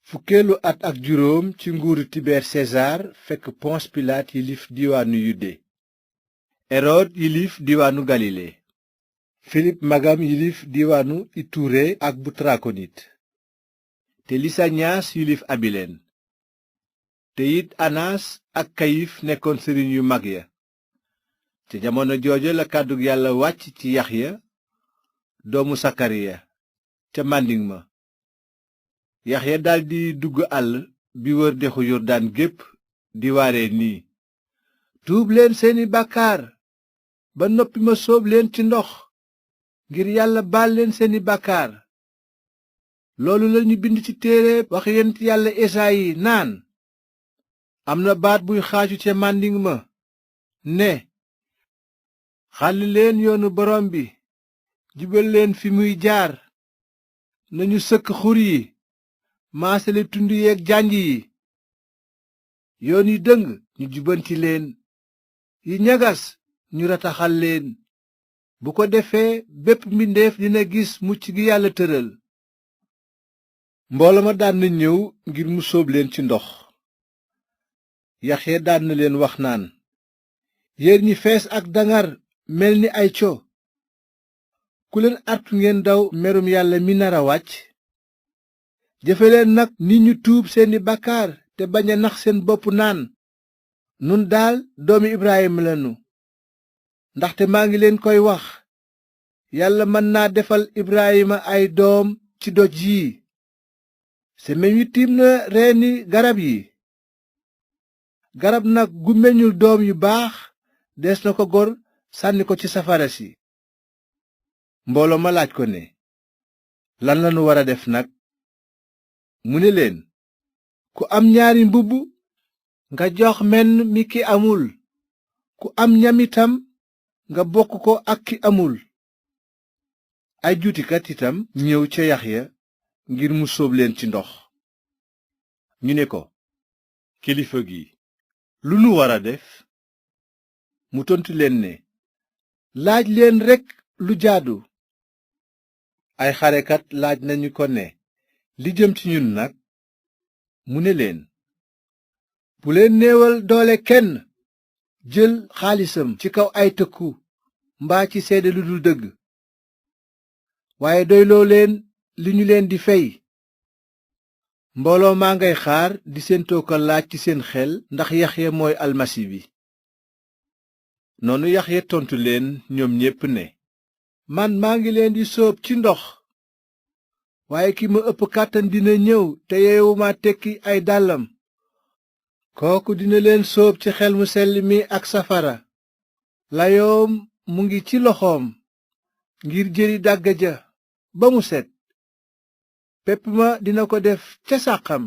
fukkeelu at ak juróom ci nguuru tibeer sesaar fekk pons pilaat yilif diiwaanu yude erod yilif diiwaanu galile filip magam yilif diiwaanu iture ak bu tarakonit te lisañaas yilif abilen te it anas ak kayif nekkoon sëriñ yu mag ya ca jamono jooja la kàddug yàlla wàcc ci yaxya doomu sakariya ca màndiŋ ma yaxya daldi dugg àll bi wër dexu yordaan gépp di waare nii tuub leen seeni bàkkaar ba noppi ma sóob leen ci ndox ngir yàlla baal leen seeni bàkkaar loolu lañu bind ci téere wax yonent yàlla esaayi naan am na baat buy xaaju ca màndiŋ ma ne xàll leen yoonu borom bi jubal leen fi muy jaar nañu sëkk xur yi maasale tund yeeg janj yi yoon yi dëng ñu jubanti leen yi ñagas ñu rataxal leen bu ko defee bépp mbindeef dina gis mucc gi yàlla tëral mbooloo ma daan na ñëw ngir mu sóob leen ci ndox yaxya daan na leen wax naan yéen ñi fees ak dangar mel ni ay co ku leen artu ngeen daw merum yàlla mi nara wàcc jëfe leen nag ni ñu tuub seeni bàkkaar te bañ a nax seen bopp naan nun daal doomi Ibrahima lanu ndaxte maa ngi leen koy wax yàlla mën naa defal Ibrahima ay doom ci doj yi semeñ wi tiim na reeni garab yi garab nag gu meñul doom yu baax des na ko gor sànni ko ci safara si mbooloo ma laaj ko ne lan lanu war a def nag mu ne leen ku am ñaari mbubb nga jox menn mi ki amul ku am ñam itam nga bokk ko ak ki amul ay juutikat itam ñëw ca Yaxya ngir mu sóob leen ci ndox ñu ne ko kilifa gi lu nu war a def mu tontu leen ne laaj leen rekk lu jaadu ay xarekat laaj nañu ko ne li jëm ci ñun nag mu ne leen bu leen néewal doole kenn jël xaalisam ci kaw ay tëkku mbaa ci seede lu dul dëgg waaye doyloo leen li ñu leen di fey mbooloo maa ngay xaar di séentoo ko laaj ci seen xel ndax Yaxya mooy almasi bi noonu Yaxya tontu leen ñoom ñépp ne man maa ngi leen di sóob ci ndox waaye ki ma ëpp kàttan dina ñëw te yeewuma tekki ay dàllam kooku dina leen sóob ci xel mu sell mi ak safara layoom mu ngi ci loxoom ngir jëri dàgg ja ba mu set pepp ma dina ko def ca sàqam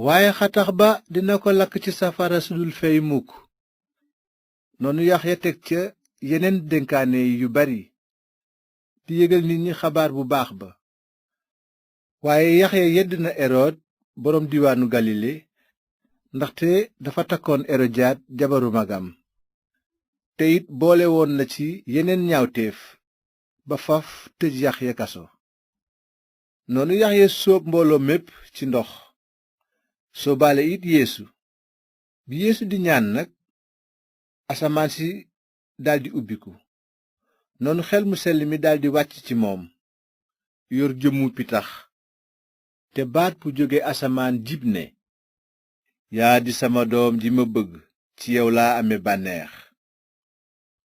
waaye xatax ba dina ko lakk ci safara su dul fey mukk noonu Yaxya teg ca yeneen dénkaane yu bari di yégal nit ñi xabaar bu baax ba waaye Yaxya yedd na erod boroom diiwaanu galile ndaxte dafa takkoon erodiyaad jabaru magam te it boole woon na ci yeneen ñaawteef ba faf tëj Yaxya kaso noonu Yaxya sóob mbooloo mépp ci ndox sóobaale it Yeesu bi Yeesu di ñaan nag asamaan si daldi ubbiku noonu xel mu sell mi daldi wàcc ci moom yor jëmmu pitax te baat bu jóge asamaan jib ne yaa di sama doom ji ma bëgg ci yow laa ame bànneex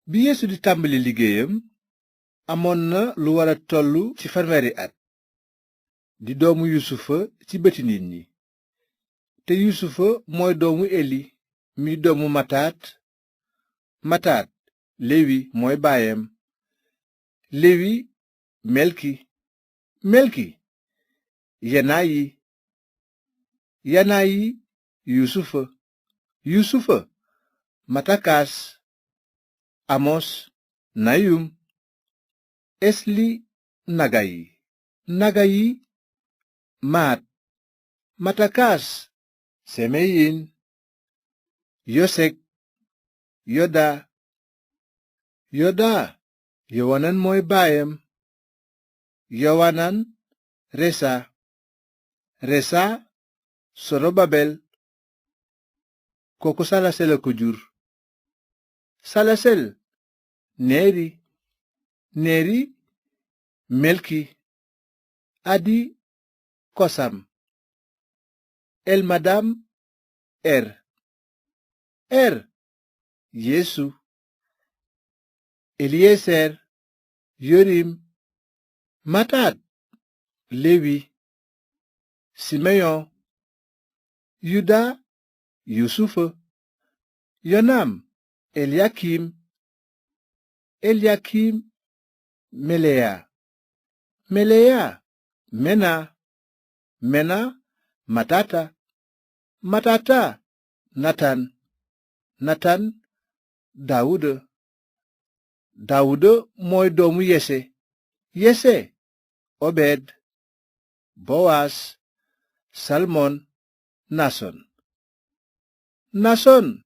bi Yeesu di tàmbali liggéeyam amoon na lu wara tollu ci fanweeri at di doomu yusufa ci bëti nit ñi te yusufa mooy doomu eli mi doomu mataat mataat lewi mooy baayam lewi melki melki yanayi yanayi yusufa yusufa matakas amos nayum esli nagayi nagayi maat matakas semeyin yosek yoda yoda yowanan mooy baayam yowanan resa resa sorobabel kooku salasel a ko jur salasel neeri neeri melki adi kosam elmadam er yeesu eliyeser yorim matat lewi simeyon yuda yusufa yonam eliakim meleya mena matata natan daawuda mooy doomu yese obed bowaas salmon nason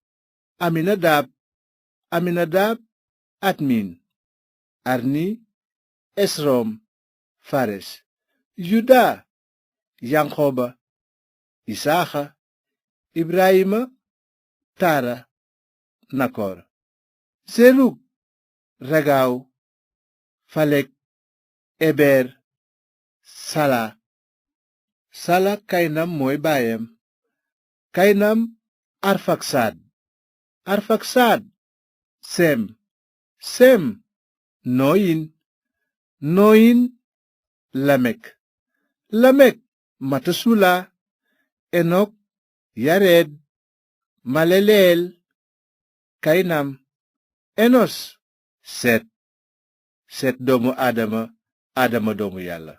aminadab admin arni esrom fares yuda yankoba isaaxa ibrahima tara nakor serug ragaaw falek eber sala kaynam mooy baayam kaynam arfaksad sem nooyin lamek matasula enok yared maleleel kaynam enos set doomu aadama doomu yàlla